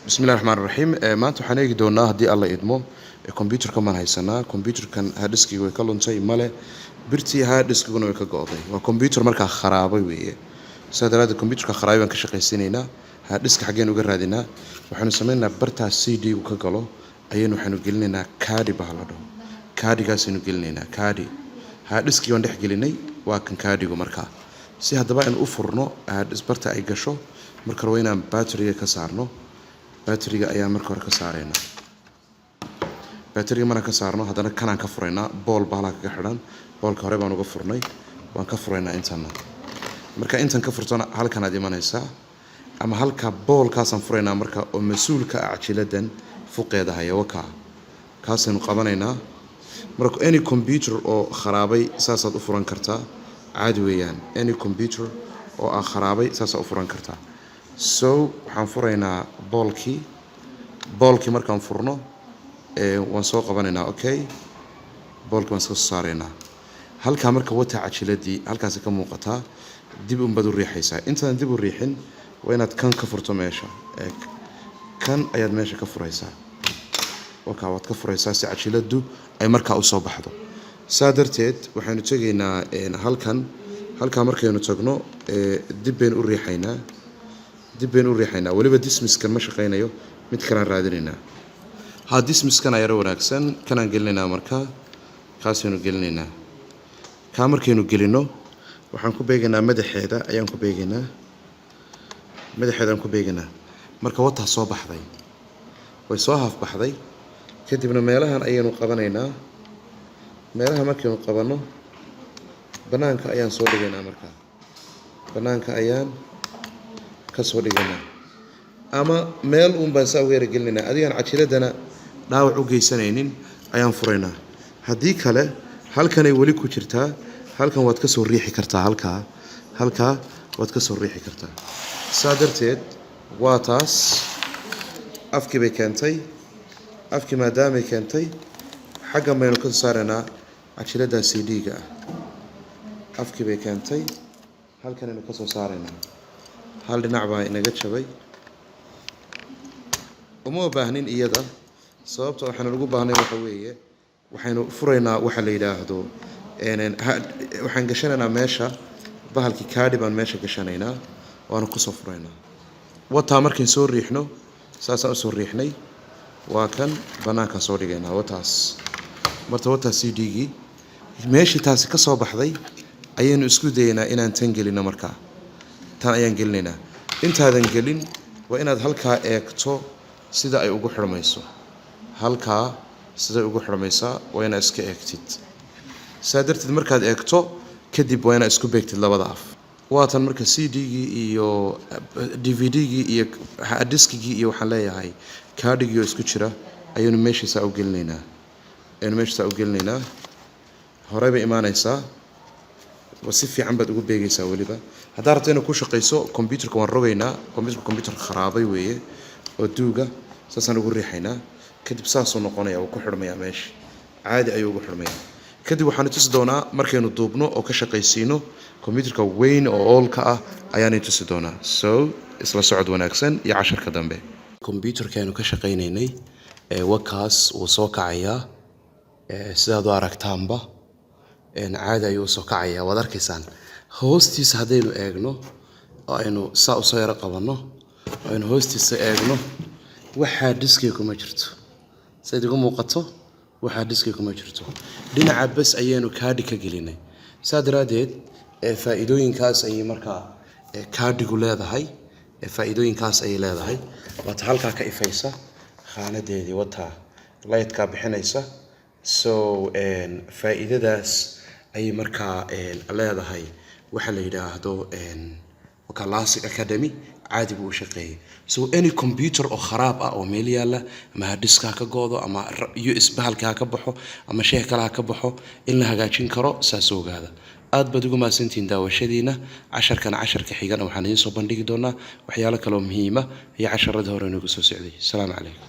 Bismillahi raxmaan raxiim. Maanta waxaan eegi doonaa, haddii Alla idmo, computerkan baan haysanaa. Computerkan hard diskiga way ka luntay male, birtii hard diskiguna way ka go'day. Waa computer markaa kharaabay weeye. Sidaa daraaddeed computerka kharaabay baan ka shaqaysiinaynaa. Hard diska xaggeen uga raadinaa? Waxaanu sameynaynaa bartaa CD gu ka galo ayaynu waxaanu gelinaynaa kaadhi baa la dhaho, kaadhigaasaynu gelinaynaa. Kaadhi hard diskii baan dhex gelinay, waa kan kaadhigu. Markaa si haddaba aynu u furno hard disk barta ay gasho, marka hore waa inaan batteriga ka saarno. Batteriga ayaan marka hore ka saaraynaa. Batteriga markaan ka saarno, haddana kanaan ka furaynaa. Bool baa halkaa kaga xidhan, boolka hore baan uga furnay, waan ka furaynaa intana. Marka intan ka furtona, halkan aad imanaysaa ama halka boolkaasaan furaynaa marka, oo mas-uulka ah cajiladan fuqeeda haya wakaa, kaasaynu qabanaynaa. Marka any computer oo kharaabay saasaad u furan kartaa, caadi weeyaan. Any computer oo ah kharaabay saasaad u furan kartaa. So waxaan furaynaa boolkii. Boolkii markaan furno, waan soo qabanaynaa. Okay, boolkii waan iska soo saaraynaa halkaa. Marka wata cajiladii halkaasi ka muuqataa, dib unbaad u riixaysaa. Intaadan dib u riixin, waa inaad kan ka furto meesha. Eeg, kan ayaad meesha ka furaysaa. Wakaa, waad ka furaysaa si cajiladdu ay markaa usoo baxdo. Saa darteed waxaynu tegaynaa halkan. Halkaa markaynu tagno, dib baynu u riixaynaa, dib baynu u riixaynaa. Weliba dismiskan ma shaqaynayo, mid kalaan raadinaynaa. Ha, dismiskan yaro wanaagsan, kanaan gelinaynaa. Markaa kaasaynu gelinaynaa. Kaa markaynu gelino, waxaan ku beegaynaa madaxeeda, ayaan ku beegaynaa, madaxeedaan ku beegaynaa. Marka wataa soo baxday, way soo haafbaxday. Kadibna meelahan ayaynu qabanaynaa. Meelaha markaynu qabanno, bannaanka ayaan soo dhigaynaa. Markaa bannaanka ayaan ka soo dhigaynaa ama meel uun baan saa uga yaragelinaynaa. Adigaan cajiladana dhaawac u geysanaynin ayaan furaynaa. Haddii kale halkanay weli ku jirtaa, halkan waad ka soo riixi kartaa, halkaa waad ka soo riixi kartaa. Saa darteed waa taas, afkii bay keentay. Afkii maadaamay keentay, xaggan baynu ka soo saaraynaa cajiladdaa CD-ga ah. Afkii bay keentay, halkanaynu ka soo saaraynaa. Hal dhinac baa inaga jabay, uma baahnin iyada. Sababta waxaanu ugu baahnayn waxa weeye, waxaynu furaynaa waxa la yidhaahdo, waxaan gashanaynaa meesha bahalkii, kaadhi baan meesha gashanaynaa, waanu kusoo furaynaa. Wataa, markayn soo riixno, saasaan usoo riixnay, waa kan, bannaankaan soo dhigaynaa. Wataas marta, wataa CD-gii. Meeshii taasi ka soo baxday ayaynu isku dayaynaa inaan tan gelino. Markaa tan ayaan gelinaynaa. Intaadan gelin, waa inaad halkaa eegto sida ay ugu xidhmayso. Halkaa siday ugu xidhmaysaa waa inaad iska eegtid. Saa darteed markaad eegto kadib, waa inaad isku beegtid labada af. Waatan marka CD-gii iyo DVD-gii iyo diskigii iyo, waxaan leeyahay, kaadhigii oo isku jira ayaynu meeshiisaa u gelinaynaa, ayaynu meeshiisaa u gelinaynaa. Horey bay imaanaysaa, waa si fiican baad ugu beegaysaa. Weliba haddaad rabto inaad ku shaqayso computerka, waan rogaynaa. Computerka computer kharaabay weeye oo duuga. Saasaan ugu riixaynaa, kadib saasuu noqonaya, wuu ku xidhmayaa meesha, caadi ayuu ugu xidhmayaa. Kadib waxaanu tusi doonaa markaynu duubno oo ka shaqaysiino computerka weyn oo oolka ah ayaanay tusi doonaa. So isla socod wanaagsan iyo casharka dambe. Computerkaaynu ka shaqaynaynay wakaas, wuu soo kacayaa. Sidaad u aragtaanba, caadi ayuu usoo kacayaa, waad arkaysaan. Hoostiisa haddaynu eegno oo aynu saa usoo yaro qabanno oo aynu hoostiisa eegno, waxaa diskiga kuma jirto. Sidaad igu muuqato, waxaa diskiga kuma jirto. Dhinaca bes ayaynu kaadhi ka gelinay. Saa daraaddeed faa'iidooyinkaas ayay markaa kaadhigu leedahay, faa'iidooyinkaas ayay leedahay. Waata halkaa ka ifaysa khaanadeedii, wataa lightkaa bixinaysa. So faa'iidadaas ayay markaa leedahay. Waxa la yidhaahdo Classic Academy caadi buu u shaqeeyay. So any computer oo kharaab ah oo meel yaalla, ama hard diska ha ka go'do, ama USB halka ha ka baxo, ama shay kale ha ka baxo, in la hagaajin karo, saas ogaada. Aad baad ugu mahadsantihiin daawashadiina. Casharkan casharka xigana waxaan idiin soo bandhigi doonaa waxyaalo kale oo muhiima iyo casharadii hore inoogu soo socday. Asalaamu calaykum.